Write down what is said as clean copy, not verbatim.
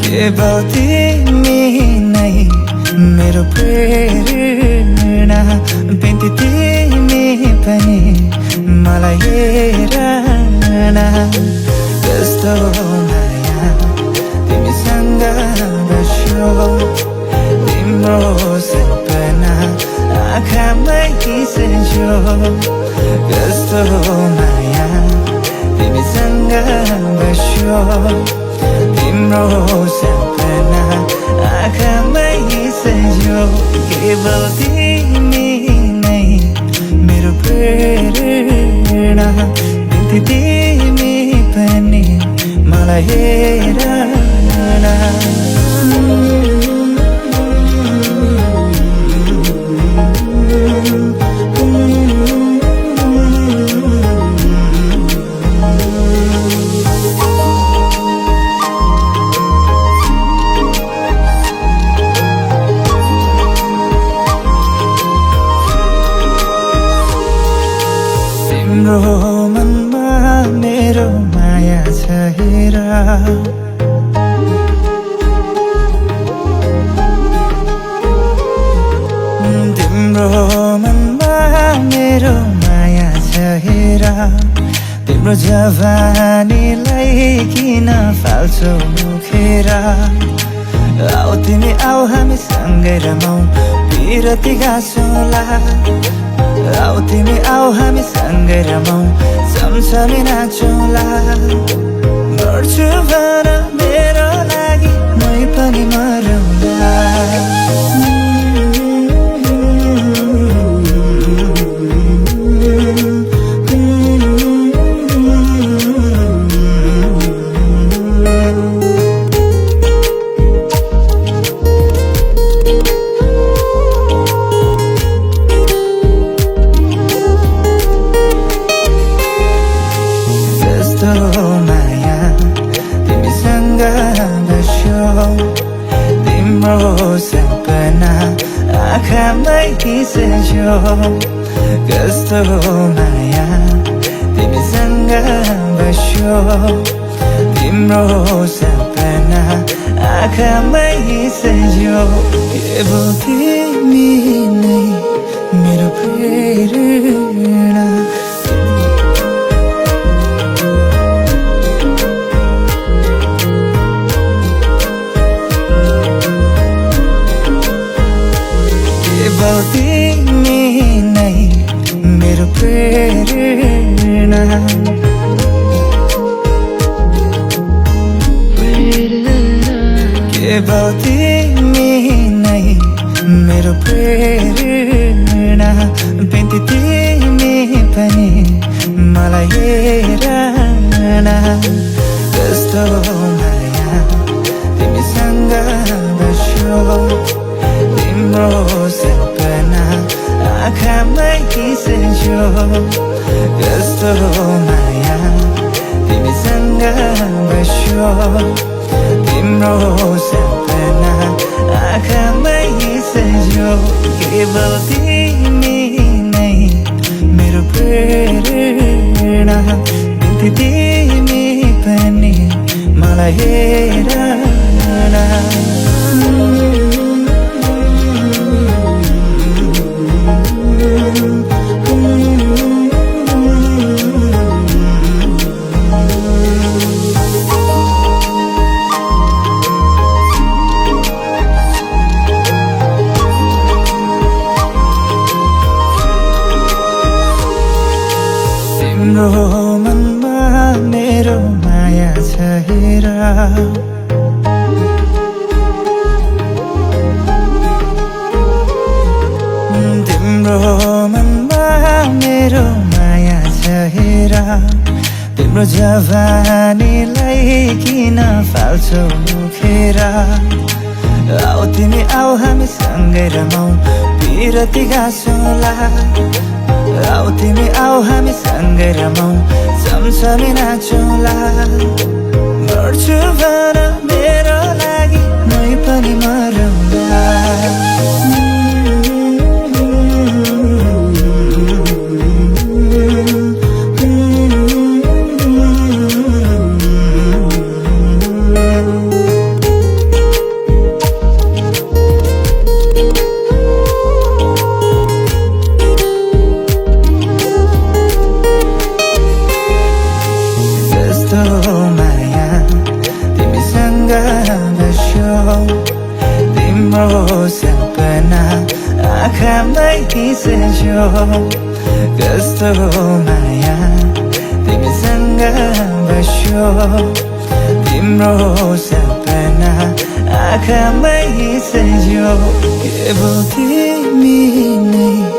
केवल तिमी नै मेरो प्रेरणा बिन्ती तिमी पनि मलाई हेर न कस्तो माया तिमीसँग बस्यो तिम्रो सपना आँखामै सजो कस्तो माया तिमीसँग बस्यो तिम्रो सपना आँखामै सजो केवल तिमी नै मेरो प्रेरणा बिन्ती तिमी पनि मलाई हेर न तिम्रो मनमा मेरो माया छ हेर तिम्रो मनमा मेरो माया छ हेर तिम्रो जवानीलाई किन फाल्छौ मुखेर आऊ तिमी आऊ हामी सँगै रमाऊ पिरती गाँसौँला आऊ तिमी आऊ हामी सँगै रमाऊ सँगसँगै नाचौँला गर्छु भन मेरो लागि मै पनि मरौँला माया तिमीसँग बस्यो तिम्रो सपना आँखामै सजो कस्तो माया तिमीसँग बस्यो तिम्रो सपना आँखामै सजो केवल तिमी नै मेरो प्रेरणा केवल तिमी नै मेरो प्रेरणा केवल तिमी नै मेरो प्रेरणा बिन्ती तिमी पनि मलाई हेर न कस्तो माया तिमीसँग बस्यो तिम्रो सपना आँखामै सजो कस्तो माया तिमीसँग बस्यो तिम्रो सपना आँखामै सजो केवल तिमी नै मेरो प्रेरणा बिन्ती तिमी पनि मलाई हेर न तिम्रो मनमा मेरो माया छ हेर तिम्रो मनमा मेरो माया छ हेर तिम्रो जवानीलाई किन फाल्छौ मुखेर आऊ तिमी आऊ हामी सँगै रमाऊ पिरती गाँसौँला आऊ तिमी आऊ हामी सँगै रमाऊ सँगसँगै नाचौँला गर्छु भन मेरो लागि मै पनि मरौँला सेजो कस्तो माया तिमीसँग बस्यो तिम्रो सपना आँखामै सेजो केवल तिमी नै